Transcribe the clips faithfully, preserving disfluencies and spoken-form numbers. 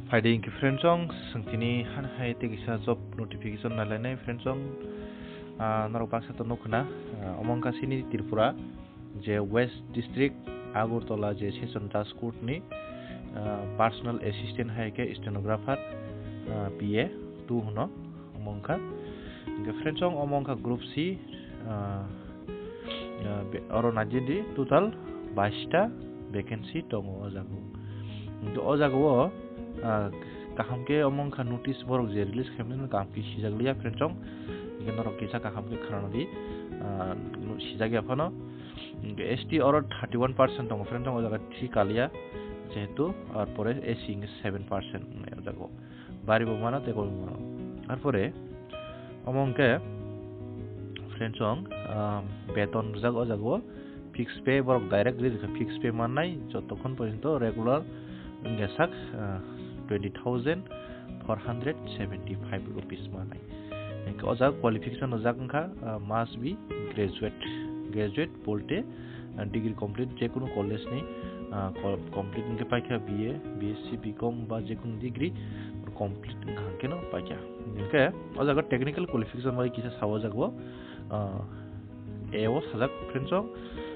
Phaidi hwnkhe friendsong, chwng tini han hai tei kisa job notification nailainai friendsong, ah, norok baksa to nukho na, ah, omo wngkha chini Tripura, je West District, Agartala, je Session Judge Court ni, ah, personal assistant hai khe stenographer, ah, P A two hwno. Omo wngkha. Hwnkhe friendsong, omo wngkha Group C, ah, ah, be-, oro naijedi total baista vacancy tongo o jaga o. Hwnkhe o jaga o, ah, kaham khe omo wngkha notice borok je release khaimani no kaham khe sijak liya friendsong. Hwnkhe norok kisa kaham khe khwnanadi, ah, sijak ya phano. Hwnkhe S T oro thirty one percent tongo friendsong, o jaga three kaliya jehetu, ar pore S C hwnkhe seven percent wngnai o jaga o. Bari bo mano tei komi mano. Arpore omo hwnkhe friendsong, ah, beton rijak o jaga o, fixed pay borok direct ri rikha, fixed pay mannai jotokhon porjonto regular wngya sak, ah, twenty thousand four hundred seventy five rupees mannai. Hwnkhe o jaga qualification rijak wngkha, ah, must be graduate, graduate bolte, ah, degree complete, jekunu college ni, ah, co-, complete hwnkhe paikha B A, B S C, B Com ba jekunu degree complete wngkha hwnkhe no paikha. Hwnkhe o jaga technical qualification bai kisa sao o jaga o, ah, A O sajak friendsong,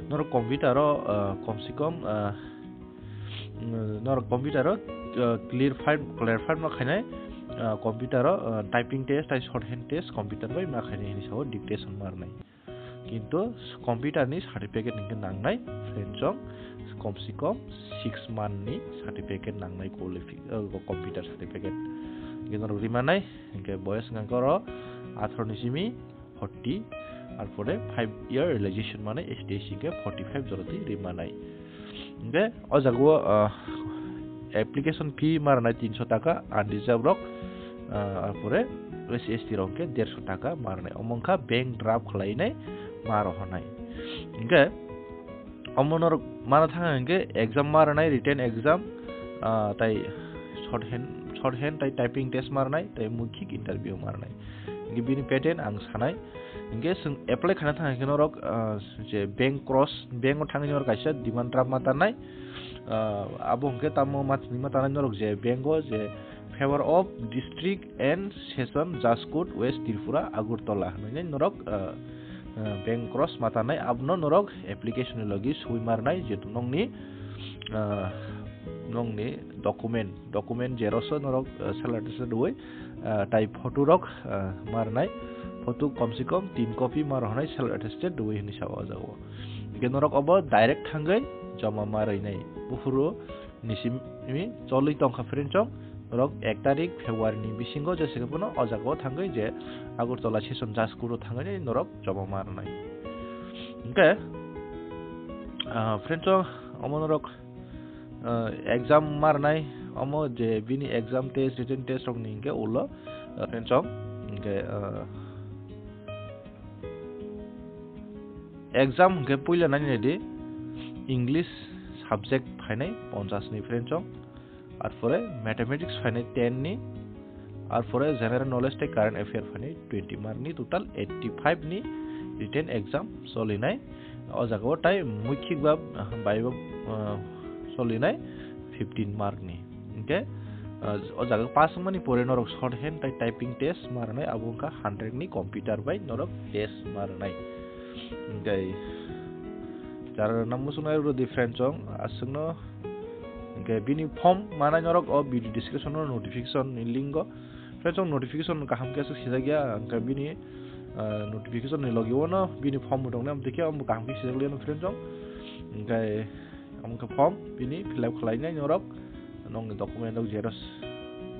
norok computer o, ah, kom se kom, ah, mm, norok computer o, ah, clear file, clear file ma khainai, ah, computer o, ah, typing test, tai shorthand test, computer bai ma khainai hinwi sao, dictation ma rwnai. Kintu computer ni certificate hwnkhe nangnai, friendsong, kom se kom six month ni certificate nangnai, qualifi-, uh, computer certificate. Hwnkhe norok rimanai, hwnkhe boyos hwnkhe oro atharo ni simi forty, arpore five year realization manai S T S C hwnkhe forty five joroti rimanai. Hwnkhe o jaga o, ah, application fee ma rwnai tinso taka, unreserved rok, ah, arpore S C S T rok hwnkhe derso taka ma rwnai. Omo wngkha bank draft khwlainai ma rohornai. Hwnkhe omo norok mana thang hwnkhe exam ma rwnai, written exam, ah, tai shorthand, shorthand tai typing test ma rwnai, tai mukhik interview ma rwnai. Hwnkhe bini pattern ang sanai. Hwnkhe chwng apply khaina thang hwnkhe norok, ah, je bank cross, bank o thangwi norok kaisa demand draft ma tanai. Ah, abo hwnkhe tamo ma tini ma tanai norok je bank o je Favour of District and Session Judge Court West Tripura Agartala hwnwi norok, ah, ah, bank cross ma tanai, abono norok application ni logi sui ma rwnai, jehetu nokni, ah, nokni document, document xerox o norok, ah, self attested rwui, ah, tai photo rok, ah, ma rwnai, photo kom se kom tin copy ma rohornai self attested rwui hinwi sao o jaga o. Hwnkhe norok obo direct thangwi joma ma rwnai. Buphuru ni simi cholwi tongkha friendsong, norok ek tarik February ni bisingo jese khe phano o jaga o thangwi je Agartala Session Judge Court o thangwi norok joma ma rwnai. Hwnkhe, ah, friendsong, omo norok, ah, exam ma rwnai, omo je bini exam test, written test rok ni hwnkhe ulo, ah, friendsong, hwnkhe, ah, exam hwnkhe puila nani naidi English subject phainai ponchash ni friendsong, arpore mathematics phainai ten ni, arpore general knowledge tei current affair phainai twenty mark ni, total eighty five ni written exam cholinai. O jaga o tai muikhik ba bai ba, ah, cholinai fifteen mark ni. Hwnkhe, ah, o jaga pass wngmani pore norok shorthand tai typing test ma rwnai, abo wngkha hundred ni computer bai norok test ma rwnai. Hwnkhe jara rwna muchungnai rw di friendsong, aswkno hwnkhe bini form manai norok o video description o notification ni link o. Friendsong, notification kaham khe aswk sijak ya, hwnkhe bini, ah, notification ni logi o no bini form bo tongnai, amtwi khe omo kaham khe sijak liya no friendsong. Hwnkhe omo khe form bini fill up khlainai norok, nokni document rok xerox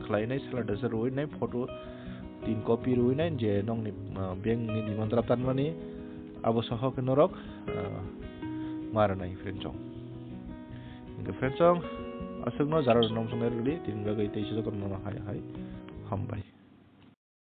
khlainai, self attested rwinai, photo tin copy rwinai, je nokni, ah, bank ni demand draft tanmani, abo soho khe norok, ah, ma rwnai friendsong. Hwnkhe friendsong, aswkno jara rwna muchungnai rw di, tini bagwi teisa jotono hai hai hambai.